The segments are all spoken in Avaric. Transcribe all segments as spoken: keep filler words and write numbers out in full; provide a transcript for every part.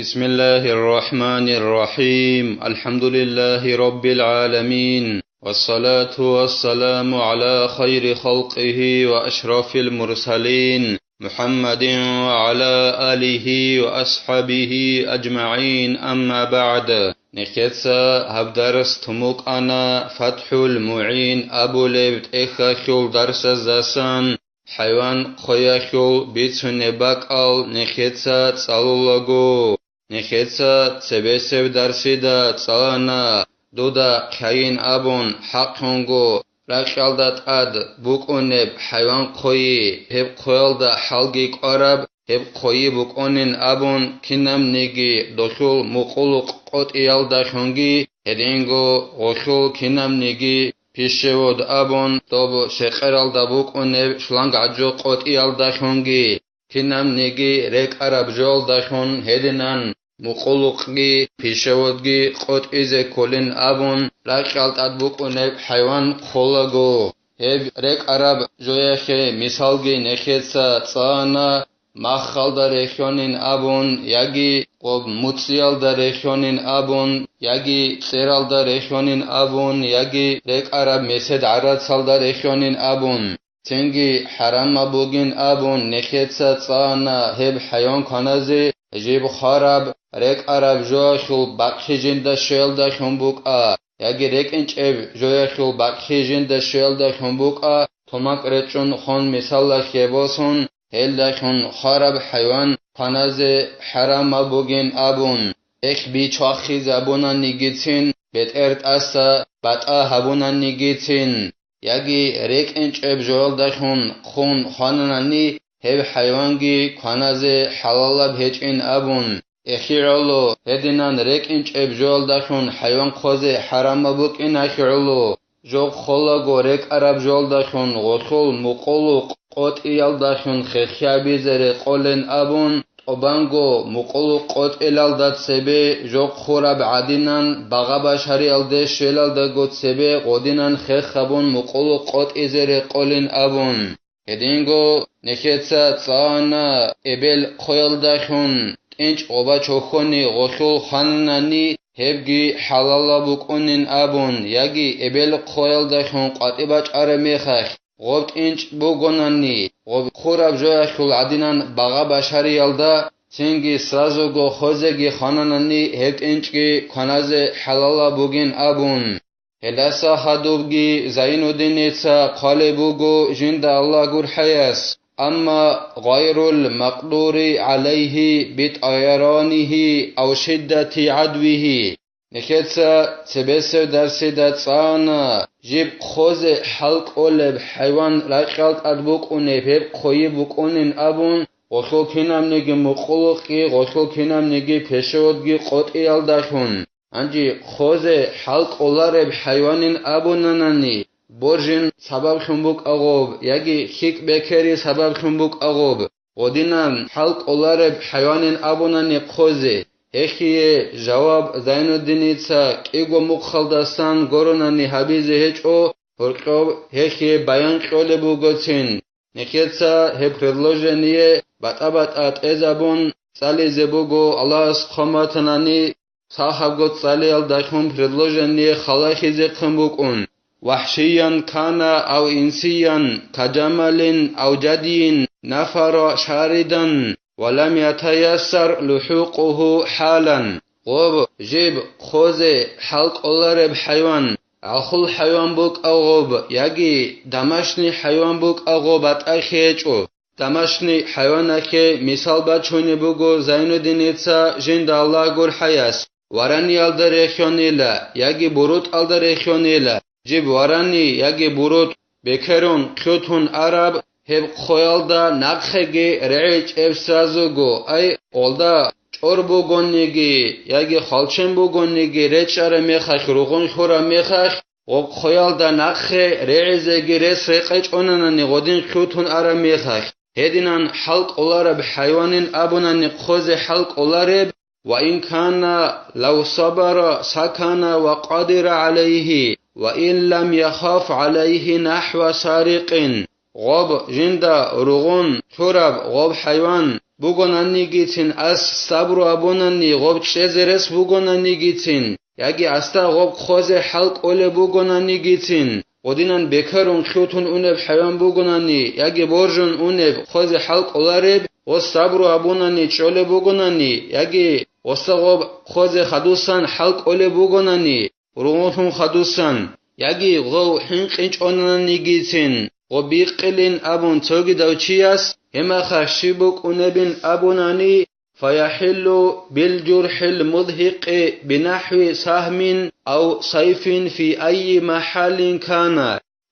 بسم الله الرحمن الرحيم. الحمد لله رب العالمين. والصلاة والسلام على خير خلقه وأشرف المرسلين محمد وعلى آله وأصحابه أجمعين. أما بعد. Нехеца гьаб дарс тун букӀана ФатхӀул МугӀин абулеб тӀехьалъул дарсаздасан. ХӀайван хъвеялъул бицунеб бакӀал нехеца цӀалулаго. Нехеца цебесеб дарсида цӀалана, дуда хъайин абун, хӀакълъунго ракьалда тӀад букӀунеб хӀайван хъвейи, гьеб хъвеялда хӀалги кӀвараб, гьеб хъвейи букӀунин абун, кинабниги долъул мукъулукъ къотӀиялдалъунги, гьединго гъолъул кинабниги пищевод абун, доб шекъералда букӀунеб шланггӀажо къотӀиялдалъунги, кинабниги рекӀараб жоялдалъун гьединан мукъулукъги пищеводги къотӀизе кколин абун, ракьал тӀад букӀунеб хӀайван хъвелаго. Гьеб рекӀараб жоялъе мисалги нехеца цӀана, махалда релълъунин абун, яги гъоб муцӀиялда релълъунин абун, яги цӀералда релълъунин абун, яги рекӀараб месед гӀарацалда релълъунин абун. Цинги хӀарамаб бугин абун нехеца цӀана гьеб хӀайван кваназе, жиб хвараб, рекӀараб жоялъул бахъи жинда щвеялдалъун букӀа, яги рекӀинчӀеб жоялъул бахъи жинда щвеялдалъун букӀа, тумак речӀчӀун хон мисалалъе босун, гьелдалъун хвараб хӀайван кваназе хӀарамаб бугин абун, эхь бичвахизабунанигицин, бетӀер тӀаса батӀа гьабунанигицин, яги рекӀинчӀеб жоялдалъун хун хвананани, гьеб хӀайванги кваназе хӀалалаб гьечӀин абун, эхьи гӀоло, гьединан рекӀинчӀеб жоялдалъун хӀайван хъвезе хӀарамаб букӀиналъе гӀоло, жо хъвелаго рекӀараб жоялдалъун гъолъул мукъулукъ къотӀиялдалъун хехиабизе рекъолин абун, тӀубанго мукъулукъ къотӀилалда цебе жо хъураб гӀадинан багъа-башариялде щвелалдаго цебе гъодинан хех гьабун мукъулукъ къотӀизе рекъолин абун. Гьединго нехеца цӀана эбел хъвеялдалъун тӀинчӀ гъоба чохьони гъолъул хвананани, гьебги хӀалалаб букӀунин абун, яги эбел хъвеялдалъун къватӀибе бачӀараб мехалъ, гъоб тӀинчӀ бугонани, гъоб хъураб жоялъул гӀадинан багъа-башариялда, цинги сразуго хвезеги хвананани, гьеб тӀинчӀги кваназе хӀалалаб бугин абун. Гьелдаса гьадубги Зайнуддиница хъвалеб буго жинда Аллагь гурхӀаяс, амма гъайрул макъдури гӀалайгьи битӀайаранигьи ав шиддати гӀадвигьи. Нехеца цебесеб дарсида цӀана, жиб хъозе хӀал кӀолеб хӀайван ракьал тӀад букӀунеб гьеб хъойи букӀунин абун, гъолъул кинабниги мукъулукъги, гъолъул кинабниги пешеводги къотӀиялдалъун. Гьанже хъозе хӀал кӀолареб хӀайванин абунанани, боржин сабаблъун букӀа гъоб, яги хьикӀ бекери сабаблъун букӀа гъоб, гъодинан хӀал кӀолареб хӀайванин абунани хъозе, гьехие жаваб Зайнуддиница кӀиго мухъалдасан гуронани гьабизе гьечӀо, гьоркьоб гьехие баян кьолеб бугоцин. Нехеца гьеб предложение батӀа-батӀа тӀезабун цӀализе буго, Аллагьас хъван батанани, сахабго цӀалиялдалъун предложение халахизехъин букӀун: «ВахӀшиян кана ав инсиян, каджамалин ав жадйин, нафара шаридан, ва лам ятаяссар лухӀукъугьу хӀалан». Гъоб жиб хъозе хӀал кӀолареб хӀайван, гӀалхул хӀайван букӀа гъоб, яги домашний хӀайван букӀа гъоб батӀахъе гьечӀо. Домашний хӀайваналъе мисал бачунеб буго Зайнуддиница жинда Аллагь гурхӀаяс, вараниялда рехьонила яги бурутӀалда рехьонила, жиб варани яги бурутӀ бекерун, хъутун араб, гьеб хъоялда нахъеги регӀичӀеб сразуго, ай, гъолда чӀор бугониги яги хвалчен бугониги речӀчӀараб мехалъ, ругъун лъураб мехалъ, гъоб хъоялда нахъе регӀизеги рес рекъечӀонанани гъодин хъутун араб мехалъ, гьединан хӀал кӀолареб хӀайванин абунани хъозе хӀал кӀолареб, «Ва ин кана лав сабара сакана ва къадира гӀалайгьи, ва ин лам яхаф гӀалайгьи нахӀва сарикъин». Гъоб жинда ругъун лъураб гъоб хӀайван бугонанигицин, ас сабру абунани, гъоб чӀезе рес бугонанигицин, яги асда гъоб хъозе хӀал кӀолеб бугонанигицин, гъодинан бекарун лъутун унеб хӀайван бугонани, яги боржун унеб хъозе хӀал кӀолареб, ва сабру абунани чӀолеб бугонани, яги гъосда гъоб хъозе хадусан хӀал кӀолеб бугонани, ругъунлъун хадусан, яги гъов хӀинкъичӀонанигицин, гъоб бикъилин абун цогидав чияс, гьемахъа щиб букӀунебин абунани, فيحل بالجرح المرهق بنحو سهم أو سيف في أي محل كان.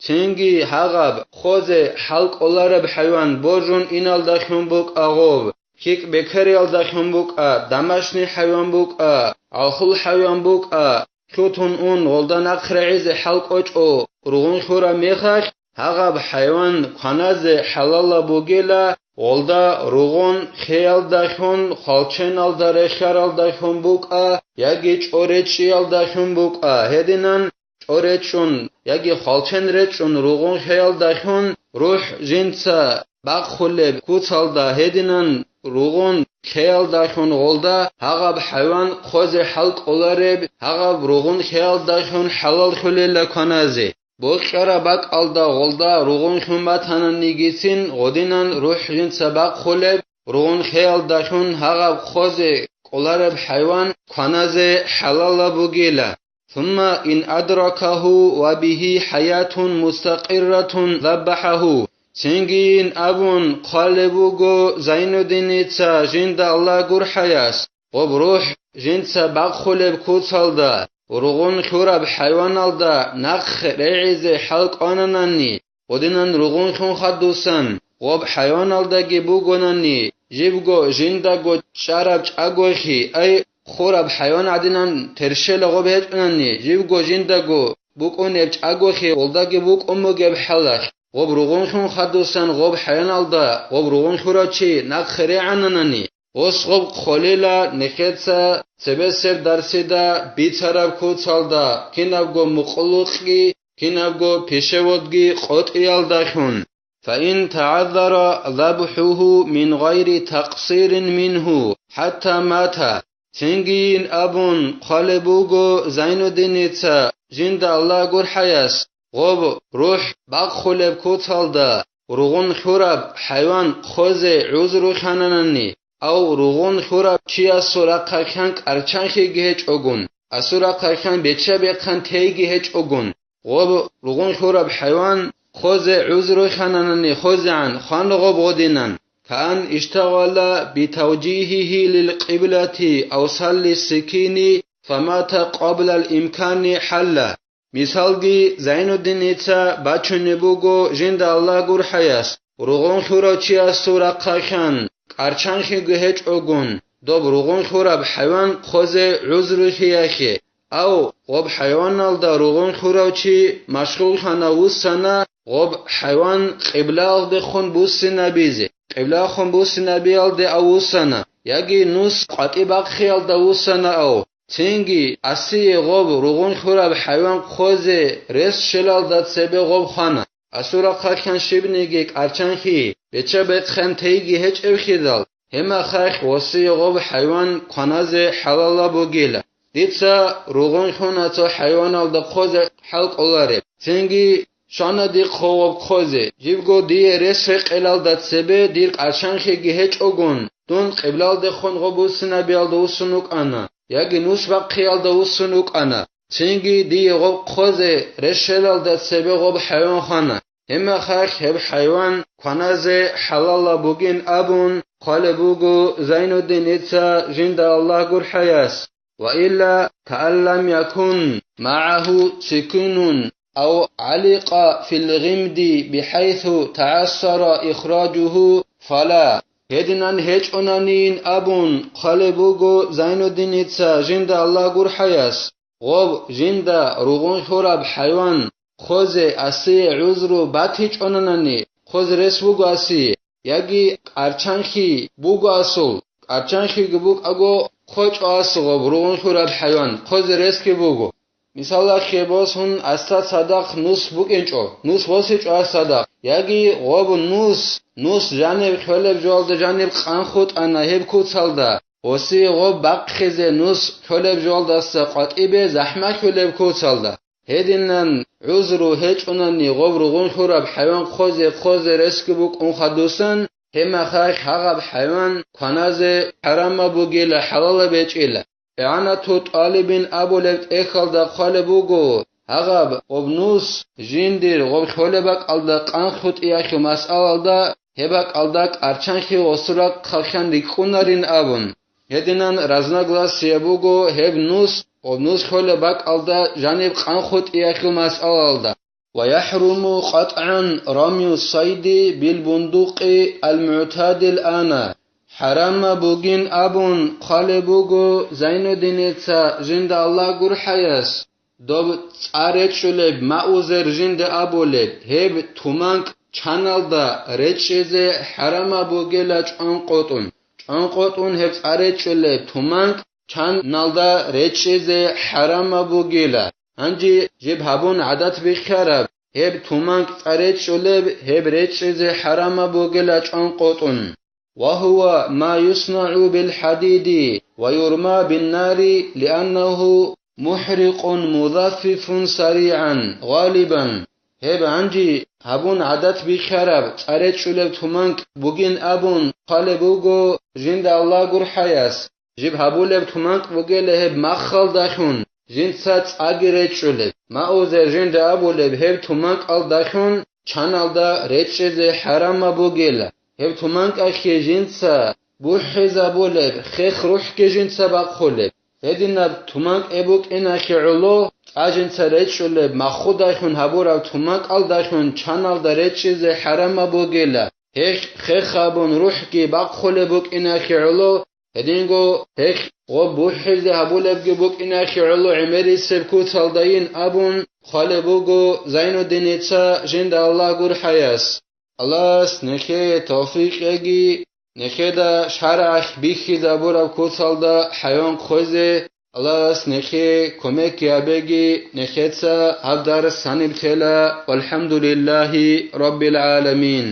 Цинги гьагъаб хъозе хӀал кӀолареб хӀайван боржун иналдалъун букӀа гъоб, хьикӀ бекариялдалъун букӀа, домашний хӀайван букӀа, гӀалхул хӀайван букӀа, лъутун ун гъолда нахъ регӀизе хӀал кӀочӀо ругъун лъураб мехалъ, гьагъаб хӀайван кваназе хӀалалаб бугила, гъолда ругъун хеялдалъун, хвалченалда релълъаралдалъун букӀа яги чӀоречӀчӀиялдалъун букӀа, гьединан чӀоречӀчӀун яги хвалчен речӀчӀун ругъун хеялдалъун, рухӀ жинца бахъулеб куцалда гьединан ругъун хеялдалъун гъолда гьагъаб хӀайван хъозе хӀал кӀолареб, гьагъаб ругъун хеялдалъун хӀалаллъулила кваназе. Бокьараб бакӀалда гъолда ругъунлъун батананигицин гъодинан рухӀ жинца бахъулеб, ругъун хеялдалъун гьагъаб хъозе кӀолареб хӀайван кваназе хӀалалаб бугила. ثم إن أدركه وبه حياة مستقرة ذبحه. Цинги ин абун хъвалеб буго Зайнуддиница жинда Аллагь гурхӀаяс, гъоб рухӀ жинца бахъулеб куцалда, ругъун лъураб хӀайваналда нахъ регӀизе хӀал кӀвананани, гъодинан ругъунлъун хадусан, гъоб хӀайваналдаги бугонани, жибго жиндаго чӀараб чӀагойхъи, ай, хураб хӀайван гӀадинан тершела гъоб гьечӀунани, жибго жиндаго букӀунеб чӀагойхъи гъолдаги букӀун бугеб хӀалалъ, гъоб ругъунлъун хадусан гъоб хӀайваналда гъоб ругъун лъурав чи нахъе регӀананани, гъос гъоб хъолила нехеца цебесеб дарсида бицараб куцалда кинабго мукъулукъги, кинабго пешеводги къотӀиялдалъун. فإن تعذر ذبحه من غير تقصير منه حتى مات. Цинги ин абун хъвалеб буго Зайнуддиница жинда Аллагь гурхӀаяс, гъоб рухӀ бахъулеб куцалда ругъун лъураб хӀайван хъозе гӀузру хананани, ав ругъун лъураб чиясул рахъалъан кӀарчанхиги гьечӀогун, асул рахъалъан беча-бехъан тейги гьечӀогун, гъоб ругъун лъураб хӀайван хъозе гӀузру хананани хозегӀан хвана гъоб гъодинан, كأن اشتغل بتوجيهه للقبلة أو سل السكين فمات قبل الإمكان حل. Мисалги, Зайнуддиница бачунеб буго жинда Аллагь гурхӀаяс, ругъун лъурав чиясул рахъалъан кӀарчанхиги гьечӀогун, доб ругъун лъураб хӀайван хъозе гӀузру лъиялъе, ав гъоб хӀайваналда ругъун лъурав чи машгъуллъана вуссана гъоб хӀайван къиблагьалдехун буссинабизе, къиблагьахун буссинабиялде ав вуссана, яги нус къватӀи бахъиялда вуссана ав, цинги асие гъоб ругъун лъураб хӀайван хъозе рес щелалда цебе гъоб хвана. Асул рахъалъан щибниги кӀарчанхи, беча-бехъан тейги гьечӀевхидал, гьемахалъ гъосие гъоб хӀайван кваназе хӀалалаб бугила. Дица ругъун лъуна цо хӀайваналда хъозе хӀал кӀолареб. Цинги щвана дихъ гъоб хъозе, жибго дие рес гьекъелалда цебе дир кӀарчанхиги гьечӀогун, дун къиблалдехун гъоб вуссинабиялда вуссун вукӀана, яги нус бахъиялда вуссун вукӀана. Цинги дие гъоб хъозе рес щелалда цебе гъоб хӀайван хвана. Гьебмехалъ гьеб хӀайван кваназе хӀалалаб бугин абун хъвалеб буго Зайнуддиница жинда Аллагь гурхӀаяс. وإلا كأن لم يكن معه سكين أو علق في الغمد بحيث تعسر إخراجه فلا. Гьединан гьечӀонанин абун хъвалеб буго Зайнуддиница жинда Аллагь гурхӀаяс. Гъоб жинда ругъун лъураб хӀайван хъозе асие гӀузру батичӀонанани, хъозе рес буго асие, яги кӀарчанхи буго асул, кӀарчанхиги букӀаго хъочӀо асул гъоб ругъун лъураб хӀайван, хъозе ресги буго. Мисалалъе босун, асда цадахъ нус букӀинчӀо, нус босичӀо асда цадахъ, яги гъоб нус нус жаниб хвелеб жоялда жаниб къанхутӀана гьеб куцалда, гъосие гъоб бахъизе нус хвелеб жоялдаса къватӀибе захӀмалъулеб куцалда. Гьединан гӀузру гьечӀунани гъоб ругъунлъураб хӀайван хъозе-хъозе ресги букӀун хадусан, гьеб мехалъ гьагъаб хӀайван кваназе хӀарамаб бугила, хӀалалаб гьечӀила. ИгӀанату ТӀалибин абулеб тӀехьалда хъвалеб буго, гьагъаб гъоб нус жиндир гъоб хвелеб бакӀалда къанхутӀиялъул масъалалда, гьеб бакӀалда кӀарчанлъи гъосул рахъалъан рикӀкӀунарин абун. Гьединан разногласие буго гьеб нус, гъоб нус хвелеб бакӀалда жаниб къанхутӀиялъул масъалалда. ويحرم قطعا رمي الصيد بالبندق المعتاد الآن. ХӀарамаб бугин абун хъвалеб буго Зайнуддиница, жинда Аллагь гурхӀаяс, доб цӀа речӀчӀулеб, маузер жинда абулеб, гьеб туманкӀ чаналда речӀчӀизе хӀарамаб бугила чӀванкъотӀун. ЧӀванкъотӀун гьеб цӀа речӀчӀулеб туманкӀ чаналда речӀчӀизе хӀарамаб бугила. Гьанже жиб гьабун гӀадат бихьараб, гьеб туманкӀ цӀа речӀчӀулеб, гьеб речӀчӀизе хӀарамаб бугила чӀванкъотӀун. وهو ما يصنع بالحديد ويرمى بالنار لأنه محرق مزفف سريعا غالبا. Гьеб гьанже гьабун гӀадат бихьараб цӀа речӀчӀулеб туманкӀ бугин абун хъвалеб буго жинда Аллагь гурхӀаяс. Жиб гьабулеб туманкӀ бугила гьеб маххалдалъун жинца цӀаги речӀчӀулеб, маузер жинда абулеб гьеб туманкӀалдалъун чаналда речӀчӀизе хӀарамаб бугила. Гьеб туманкӀалъе жинца бухӀизабулеб хех-рухӀги жинца бахъулеб. Гьединаб туманкӀ гьеб букӀиналъе гӀоло цӀа жинца речӀчӀулеб маххудалъун гьабураб туманкӀалдалъун чаналда речӀчӀизе хӀарамаб бугила. Гьех хех абун рухӀги бахъулеб букӀиналъе гӀоло, гьединго гьех гъоб бухӀизе гьабулебги букӀиналъе гӀоло гӀемерисеб куцалдайин абун хъвалеб буго Зайнуддиница, жинда Аллагь гурхӀаяс. Аллагьас нехее тавфикъ кьеги, нехеда шаргӀалъ бихьизабураб куцалда хӀайван хъвезе Аллагьас нехее кумек гьабеги, нехеца гьаб дарс гьаниб тела. ВалхӀамдулиллагьи раббил гӀаламин.